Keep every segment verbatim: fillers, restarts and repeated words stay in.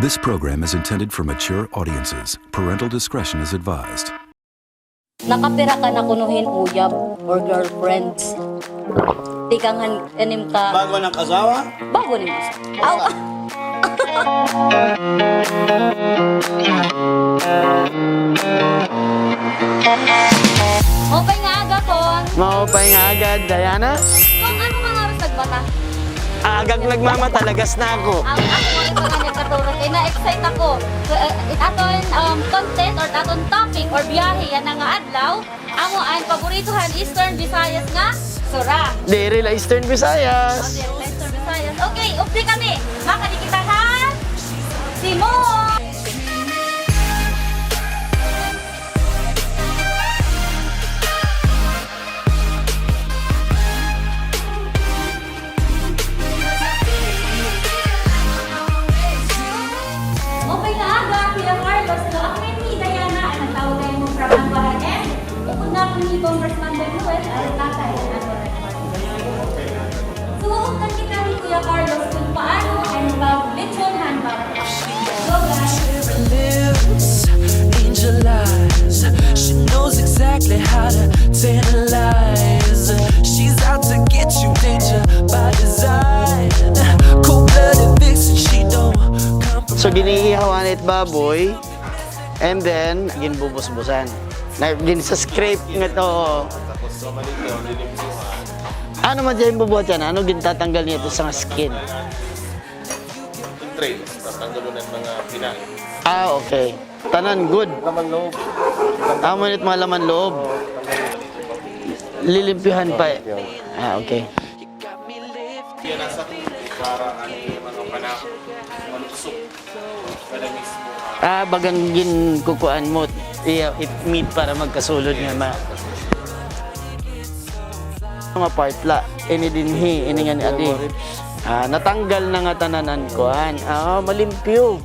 This program is intended for mature audiences. Parental discretion is advised. Nakapira ka na kuno hin uyab or girlfriends? Tikang han, kanim ka. Bago nag-asawa? Bago nim asawa. Aw. Maupay nga aga, Kong. Maupay nga aga, Diana. Kong, ano ka nga oras nagbata? Aga ak nagmamata, lagas na ako. Ang ako, ito nga niya katurog, kay na-excite ako. So, uh, it aton, um, content or aton topic or biyahe yana nga adlaw, amo an paborito han Eastern Visayas nga sura. Diri la Eastern Visayas. O, diri la Eastern Visayas. Okay, updi kami. Makadi kita ha Simon. Okay nga aga, Kuya Carlos. Hello, ako ngayon si Diana, an nagtawag kay mo from Anbaran, and bukod nga ako ni Congressman Manuel, ay tatay, ano, so, utan kita ni Kuya Carlos kung paano an paglechon han baka. Hello, guys. So, giniihawan it baboy, and then, ginbubusbusan. Na, ginsa-scrape nga to. Ano man dyan bubuhat yan? Ano gintatanggal niya ito sa skin? Entrails, tatanggalon an mga kinain. Ah, okay. Tanan gud. Laman loob. Amo nit mga laman loob. Lilimpyuhan pa eh. Ah, okay. Yan nasa para ano yung ano, panahon. Maluksok. Kada mismo. Ah, bagang ginkukuan mo. Iya, it meat para magkasulod nga ma-, mga part la. Ini dinhi, ini nga ni adi. Ah, natanggal na nga tanan an kuan. Ah, malimpyo.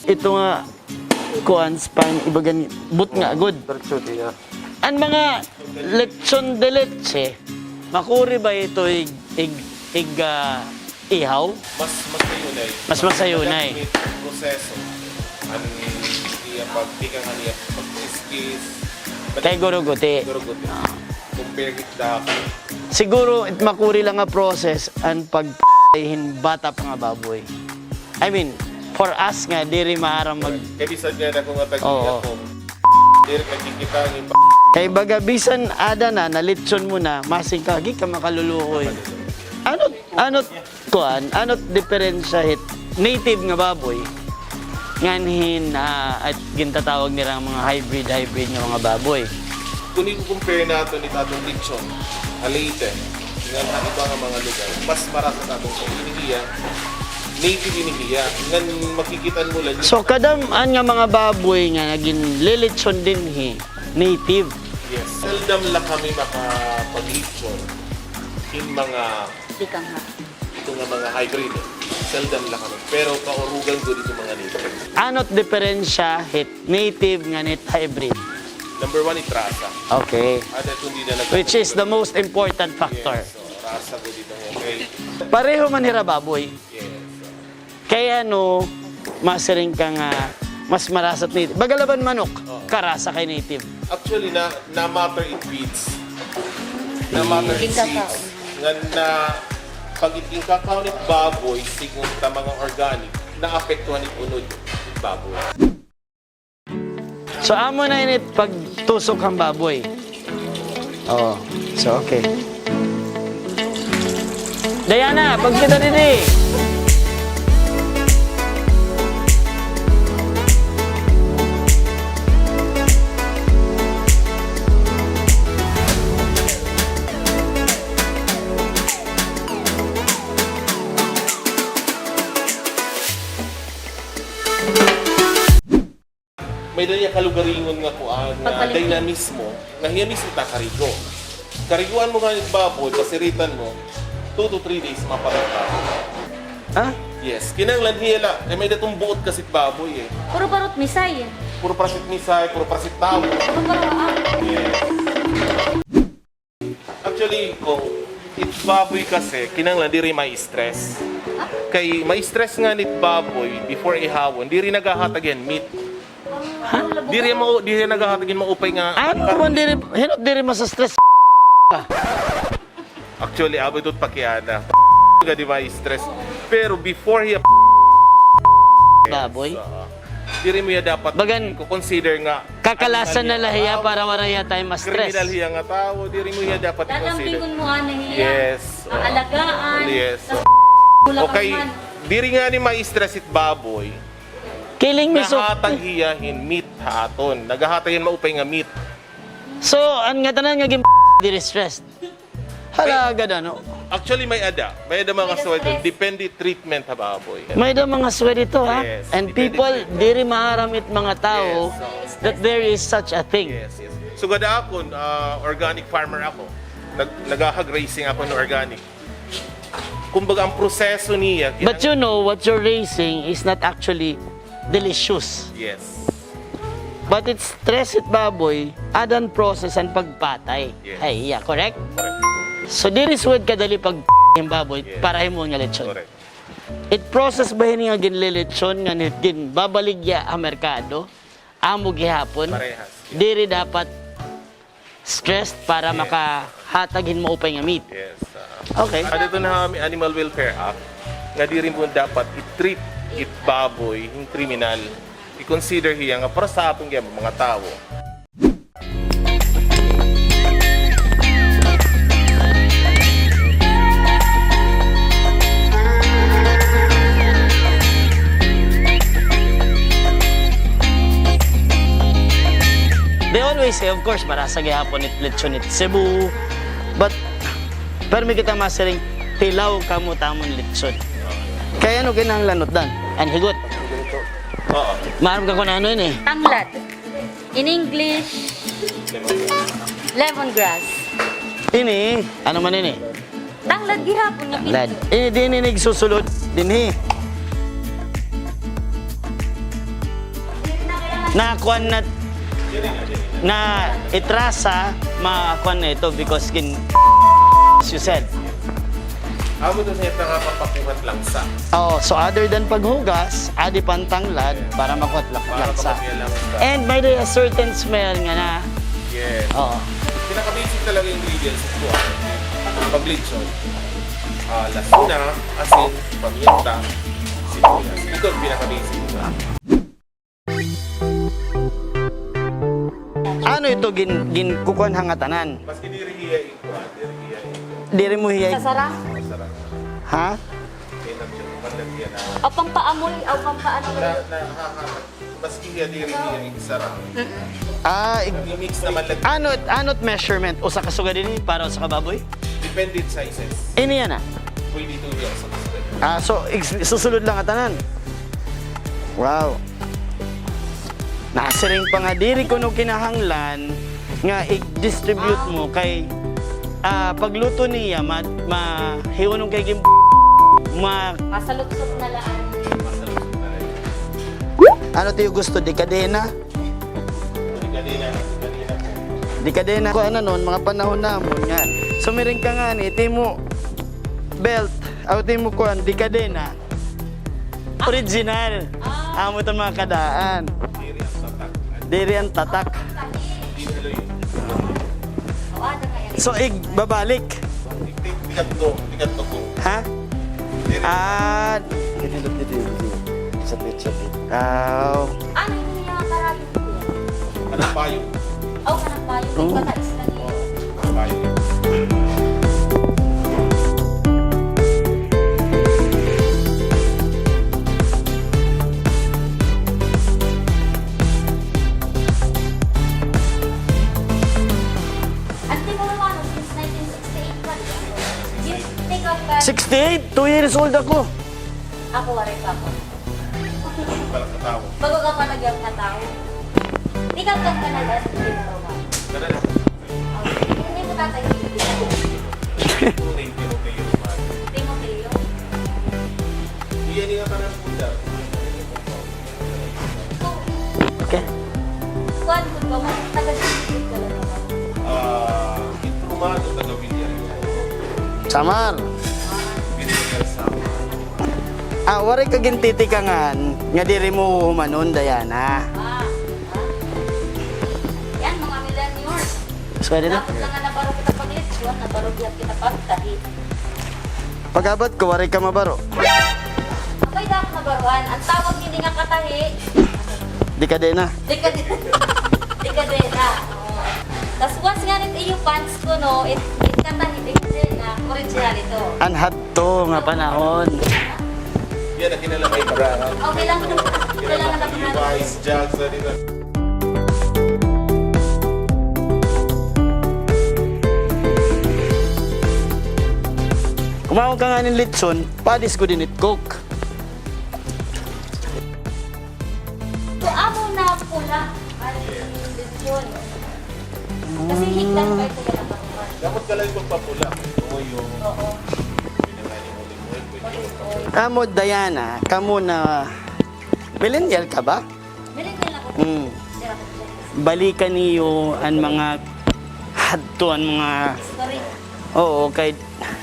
Ito nga kuan, spine, iba gani, but nga gud. Diretso diya. An mga lechon de leche, makuri ba ito ig, ig, ig, ah, ihaw? Mas, mas masayunay. Mas masayunay. Madali it proseso. An iya pagtikang, an iya pagkiskis. Kay guruguti. Guruguti. Ah. Compare it dako. Siguro, it makuri la nga process, an pag-, hin bata pa nga baboy. I mean, for us nga, diri maaram mag- Kay bisan nga ako nga tag-iya ko. Diri nakikita an pa- Kay baga bisan ada na, nalitson mo na, masing ka, di ka makaluluoy. Ano, ano, kuan, ano diferensya hit native nga baboy ngan hin, ah, at gintatawag nira nga mga hybrid, hybrid nga mga baboy? Kung i-compare naton it aton lechon ha Leyte, ngan ha iba nga mga lugar, mas marasa naton kung ini hiya, native ini hiya, ngan makikita mo lang. So, kadam-an nga mga baboy nga naginlilechon dinhi, native? Yes. Seldom la kami makapaglechon hin mga Tikang ha. Ito nga mga hybrid, seldom la kami. Pero kaurugan gud ito mga native. Ano't diferensya hit native ngan hit hybrid? Number one, it rasa. Okay. Ada kundi na nag- Which is the most important factor. Yes, so, rasa gud ito. Okay. Pareho man hira baboy. Yes. Kay ano, masiring ka nga mas marasa it native. Baga la ba an manok, karasa kay native? Actually, na, na matter it feeds. Na matter it feeds. Ngan na, pag it ginkakaon it baboy, siring ta mga organic, naapektuhan it unod it baboy. So, amo na ini it pagtusok han baboy. Oo. So, okay. Diana, pagkita didi. May-ada hiya kalugaringon nga kuan, nga dynamismo, nga hiya mismo ta karigo. Kariguan mo ngani it baboy, pasiritan mo, two to three days, mapareho. Ha? Yes, kinahanglan hiya la. Kay may-ada iton buot kasi it baboy eh. Puro parot misay. Puro parot misay, puro parot tawo. Puro parot, ah. Yes. Actually, kung it baboy kasi, kinahanglan diri ma-stress. Ah? Kay ma-stress ngani it baboy before ihawon, diri naghahatag hin meat. Ha? Diri mo, diri naghahatag hin maupay nga. Ano man diri, hin-o diri masa-stress? Actually, amo ito it pakiana. Gad-i ma-stress. Pero before hiya baboy? Yes, oo. Diri mo hiya dapat i-consider nga kakalasan na la hiya para waray hiya ma-stress. Kriminal hiya nga tawo, diri mo hiya dapat i-consider. Lalambingon mo anay hiya. Yes, oo. Aalagaan. Yes, oo. Okay, diri ngani ma-stress it baboy. Killing me so. Naghahatag hiya hin meat ha aton. Naghahatag hin maupay nga meat. So, an ngatanan nga gin-, diri stressed. Hala, gad ano. Actually, may-ada. May-ada mga swede. Depende treatment ha baboy. May-ada mga swede ito, ha? Yes, depende treatment. And people, diri maaram it mga tawo that there is such a thing. Yes, yes. Sugad akon, ah, organic farmer ako. Nag-, nagahag-raising ako hin organic. Kumbaga, an proseso niya, but you know, what you're raising is not actually delicious. Yes. But it stress it baboy, ada an process an pagpatay. Yes. Hay, yeah, correct? Correct. So, diri sugad kadali pag hin baboy para himuon nga lechon. Correct. It process ba hini nga ginlilechon nga ni-, ginbabaligya ha merkado? Amo gihapon. Parehas. Diri dapat stressed para makahatag hin maupay nga meat. Yes, ah. Okay. Ada ito na Animal Welfare Act nga diri mo dapat i-treat it baboy hin kriminal. I-consider hiya nga para sa aton gihapon mga tawo. They always say, of course, marasa gihapon it lechon it Cebu. But, permi kita masiring, tilaw kamo tamon lechon. Kay ano kinahanglan utdan? An higot. Oo. Maaram ka kon ano ini? Tanglad. In English, lemongrass. Ini, ano man ini? Tanglad gihapon nga. Tanglad. Ini, dinhi ini igsusulod, dinhi. Na kuan na, na itrasa, ma-, kuan na ito because gin-, as you said. Amo ito siya nga papakuha it langsa. Oh, so other than paghugas, adi pa an tanglad para makuha it langsa. And may-ada certain smell nga na. Yes. Oo. Pinaka-basic talaga ingredients ko, ah, pag-lechon. Ah, lasuna, asin, paminta, sibuyas. Ito ang pinaka-basic. Ano ito gin-, ginkukuan ha ngatanan? Maski diri hiya ikuan, diri hiya ikuan. Diri mo hiya ik- Sasara? Sasara. Ha? Kay nag-, man lagi na. Aw, pampaamoy, aw, pampaano. Na, na, ha, ha, maski hiya diri hiya igsara. Mm-mm. Ah, ig-, i-mix naman lagi. Ano, ano it measurement? Usa ka sugad ini para usa ka baboy? Depende it sizes. Ini yana? Pwede ito hiya sa gusto. Ah, so, ig-, susulod la ngatanan. Wow. Nasiring pa nga diri kuno kinahanglan nga i-distribute mo kay, ah, pagluto niya ma-, ma-, hiunong kay gin-, ma- Masalutsot na la an. Ano tiyo gusto? Dekadena? Dekadena, dekadena po. Dekadena. Kuan na noon, mga panahon namon nga. Sumiring ka ngani, it imo belt, aw it imo kuan, dekadena. Original. Ah. Amo iton mga kadaan. Diri an tatak. Diri an tatak. Diri haloy. So, igbabalik. Tikadto, tikadto ko. Ha? Diri. Ah. Diri, diri, diri, diri. Sapit, sapit. Aw. Ano ini nga karayom? Kanang payo. Aw, kanang payo. Oo. Tigpatais na niya. Payo. Ante mo naman, since nineteen sixty-eight pa rin. Yung take out ka. Sixty-eight? Two years old ako. Ako, waray pa ako. Bago ka pa nagyap nga tawo. Di ka pa ka nag-ask, di mo ba? Hindi mo tatay. Timoteo. Iyan nga parang pula. Okay. Kuan ko ba? Taga-Sitio ka lang ba? Ah, Diplomado, taga Villarreal. Samar. Villarreal, Samar. Ah, waray ka gintitikangan nga diri mo humanon, Diana. Ah, ah. Yan, mga millennials. Sorry na. Dapat na nga nabaro kita paglitson, nabaro gihap kita pagtahi. Pag-abot ko, waray ka mabaro. Apay, dapat nabaruan. An tawag hini nga katahi. Dekadena. Dekade-, dekadena. Oo. Tas once nga it iyo pants kuno, it, it katahi, dekadena, original ito. An hadto nga panahon. Yan, nakinala may bra. Okay lang. Kailangan na Levi's, jogs, na, di ba? Kumaon ka nga nin litson, padis ko din it Coke. So, amo na pula. Ay, litson. Kasi higdan pa ito na. Dapat ka lang ipagpapula. Oo, yung Oo. Amo, Diana, kamo na millennial ka ba? Millennial ako. Hmm. Sir, ako, sir. Balikan niyo an mga hadto, an mga History. Oo, kay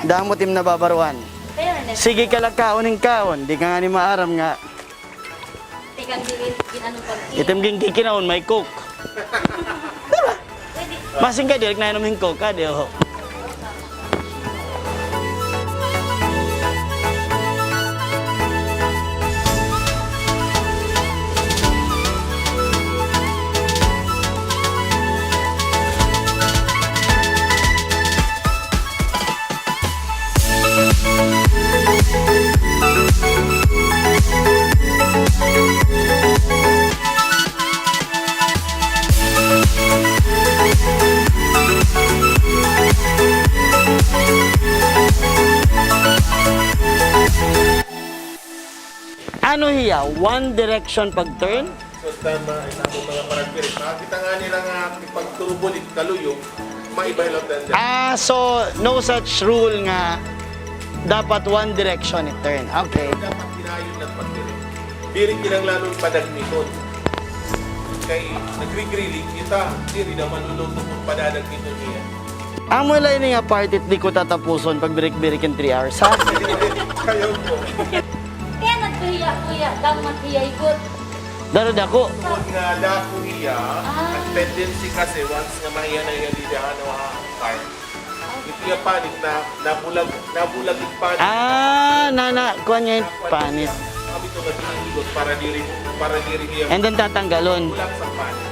damo tim nababaruan. Fairness. Sige ka lang kaon hin kaon, di ka ngani maaram nga Tikang gin-, gin-ano pag- Itim ginkikinaon, may Coke. Pwede. Masing ka, diri ka nainom hin Coke, ha, di, oho. Ano hiya? One direction pag-turn? So, tama, an amon mga panagbirik. Makakita nga nira nga pagturubol it kaluyo, maiba hilaw tanda. Ah, so no such rule nga dapat one direction it turn. Okay. Dapat hinayon lang pagbirik. Diri kinahanglan padagmiton. Kay nagri-grilling kita, diri na maluluto kon padadagmiton niya. Amo la ini nga part it di ko tatapuson pagbirik-birik in three hours, ha? Ayaw po. Kaya nagtuhiya-tuhiya, daw maghiya ikot. Daro dako. Tungod nga dako hiya, Ah. an tendency kasi once nga mahiya na hiya dida, ano, ha, part. It iya panit na nabulag, nabulag it panit. Ah, na, na, kuan niya it panit. Kami ito nga giniigot para diri, para diri hiya. And then tatanggalon. Bulag sa panit.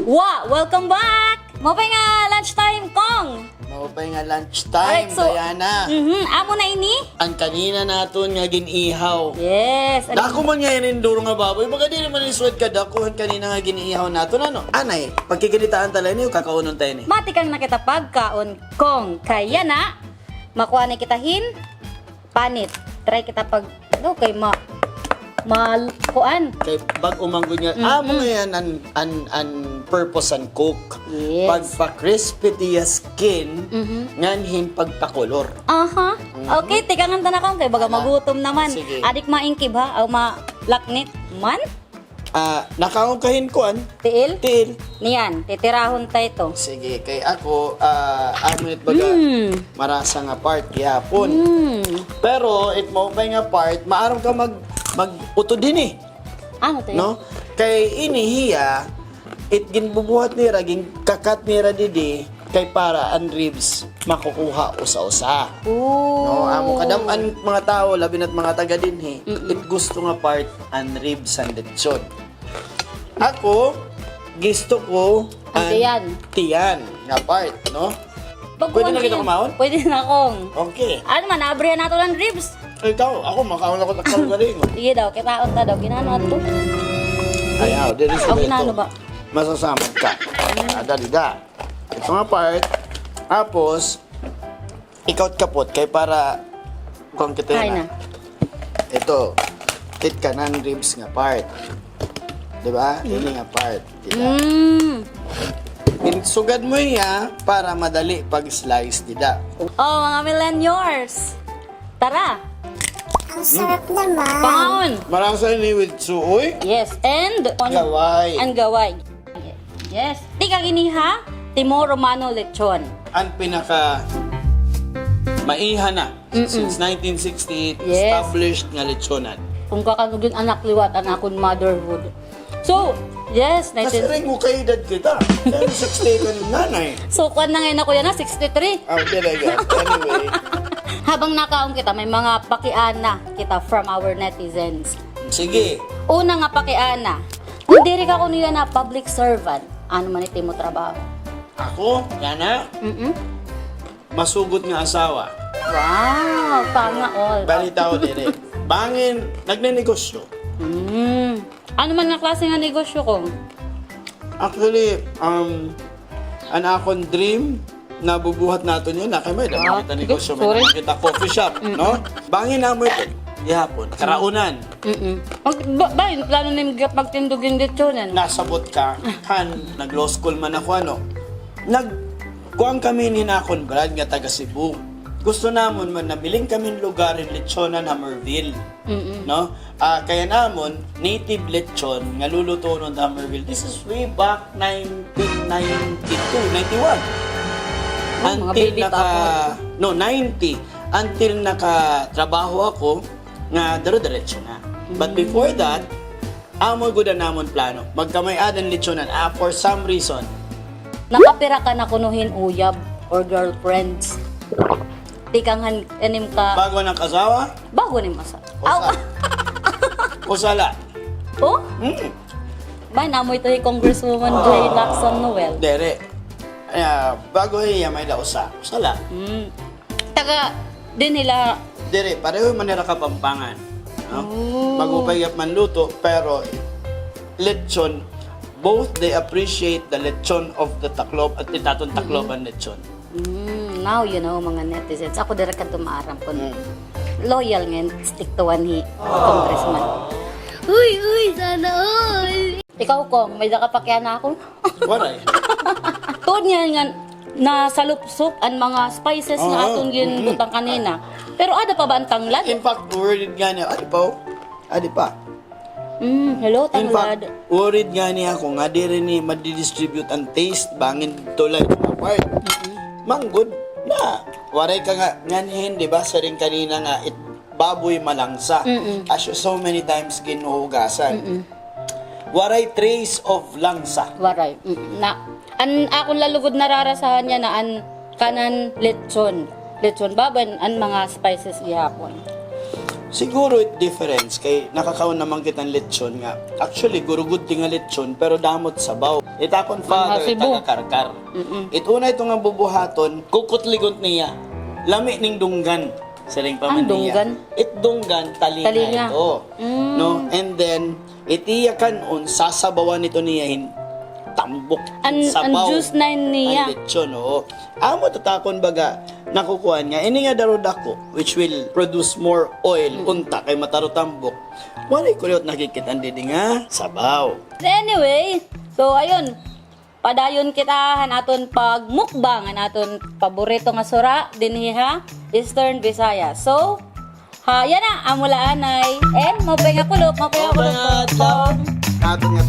Wa! Welcome back! Maupay nga lunch time, Kong! Maupay nga lunch time, Alright, so, Diana. Mhm, amo na ini? An kanina naton nga gin-ihaw. Yes. Dako man nga ini, duro nga baboy. Baga diri man ini suwat kadako han kanina nga gin-ihaw naton, ano? Anay, pagkikinitaan ta la ini o kakaunon ta ini? Matikang na kita pagkaon, Kong. Kay yana, makuha na kita hin panit. Try kita pag, daw kay ma-, ma-, kuan. Kay bag-o man gud nga, Mm-mm. amo nga yan an, an, an purpose an Coke. Yes. Pagpa-crispy it iya skin, Mhm. ngan hin pagpakolor. Aha. Mhm. Okay, tikangan ta na, Kong, kay baga Ala. magutom naman. Sige. Adik maingkib, ha? Aw malaknit man. Ah, nakaon ka hin kuan? Tiil? Tiil. Niyan, titirahon ta ito. Sige, kay ako, ah, amo it baga Mm. marasa nga part gihapon. Mm. Pero it maupay nga part, maaram ka mag-, mag-utod hini. Ano to? No? Kay ini hiya, it ginbubuhat nira, ginkakat nira didi, kay para an ribs makukuha usa-usa. Oh. No, amo kadam-an mga tawo, labi na't mga taga dinhi, Mm-mm. it gusto nga part an ribs han lechon. Ako, gusto ko An an tiyan. tiyan nga part, no? Pag Pwede na kuwan kita siya. kumaon? Pwede na, Kong. Okay. Ano man, naabrihan nato ng ribs. Ikaw, ako, makaon ako sa kalgalingon. Sige daw, kitaon ta daw. Kinano ato? Ayaw, diri sa Ang ito. kinano ba? Masasamad ka. Ah, dali da. Ito nga part. Tapos, Ikaw kapot, kay para kuan kita. Ay na. Ito, it kanan ribs nga part. Di ba? Mm. Ini nga part. Kita. Mm. Sugad mo iya para madali pag-slice dida. Oh, mga millennials. Tara. Ang sarap naman. Pangaon. Marasa ini with suoy. Yes, and gaway. And gaway. Yes. Tikang ini ha, Timor Romano lechon. An pinaka maiha na, since nineteen sixty-eight, established nga lechonan. Kun kakan-o gin-anak liwat an akon motherhood. So, yes, nineteen... Kasiring mo kay edad kita. Pero sixty-eight an nanay. So, kuan na ngay-an ako yana, sixty-three. Ah, talaga. Anyway. Habang nakaon kita, may mga pakiana kita from our netizens. Sige. Una nga pakiana, kun diri ka kuno yana public servant, ano man it imo trabaho? Ako? Yana? Mm-mm. Masugot nga asawa. Wow, sana all. Bali tao diri. Bangin, nagnenegosyo. Mm. Ano man nga klase nga negosyo, Kong? Actually, um, an akon dream, nabubuhat naton yana, kay may-ada man kita negosyo, may-ada man kita coffee shop, no? Bangin amo ito gihapon, karaunan. Mm-mm. Mag-, ba, ba, plano nim magtindog hin lechonan? Nasabot ka, han, nag-law school man ako, ano? Nag-, kuan kami hin akon brad nga taga Cebu. Gusto namon man, nabilin kami hin lugar hin lechonan ha Merville. Mm-mm. No? Ah, kay an amon, native lechon nga lulutoon ha Merville. This is way back nineteen ninety-two, ninety-one. Oh, mga baby pa ako. Until naka-, no, ninety. Until nakatrabaho ako, nga dire-diretso na. But before that, amo gud an amon plano. Magkamay-ada hin lechonan. Ah, for some reason. Nakapira ka na kuno hin uyab or girlfriends? Tikang han, inim ka... Bago nag-asawa? Bago nim asawa. Usa. Aw. Usa la. Oh? Mm. Bay, namoy to hi Congresswoman Jay Lacson Noel. Diri. Ah, bago hiya may-ada usa. Usa la. Mm. Taga dinhi la. Diri, pareho man nira Kapampangan. No? Oh. Mag-upay gihap manluto, pero lechon, both they appreciate the lechon of the Taclob-, at it aton Tacloban lechon. Mm, now you know, mga netizens. Ako diri kadto maaram kon loyal ngan stick to one hi Congressman. Uy, uy, sana all. Ikaw, Kong, may-ada ka pakiana ako? Waray. Tuod niya nga nasalupsop an mga spices nga aton ginbutang kanina. Pero ada pa ba an tanglad? In fact, worried ngani ako. Adi pa, oh. Adi pa. Mm, hello, tanglad. In fact, worried ngani ako nga diri ni madidistribute an taste, bangin tulay nga part. Mm-mm. Manggod na. Waray ka nga, nganhin, di ba, siring kanina nga, it, baboy malangsa. Mm-mm. As you so many times ginhuhugasan. Mm-mm. Waray trace of langsa. Waray. Mm-mm. Na, an akon la lugod nararasahan yana an kanan lechon. Lechon baboy, an mga spices gihapon. Siguro it difference kay nakakaon naman kita hin lechon nga. Actually, gurugod ti nga lechon, pero damo it sabaw. It akon father, taga Carcar. Mm-mm. It una ito nga bubuhaton, kukutligon niya. Lami ning dunggan. Siring pa man niya. An dunggan? It dunggan, talinga ito. Mm. No? And then, it iya kan-on, sasabawan ito niya hin tambok, an, an sabaw. An juice na niya. An lechon, oo. Amo it akon baga, nakukuan nga, ini nga daro dako, which will produce more oil, unta kay mataro tambok. Waray ko liwat nakikita didi nga sabaw. Anyway, so, ayun. Padayon kita han aton pagmukbang, an aton paborito nga sura dinhi ha Eastern Visayas. So, ha, yana, amo la anay. And, maupay nga kulop, maupay nga kulop. Maupay nga adlaw. Aton nga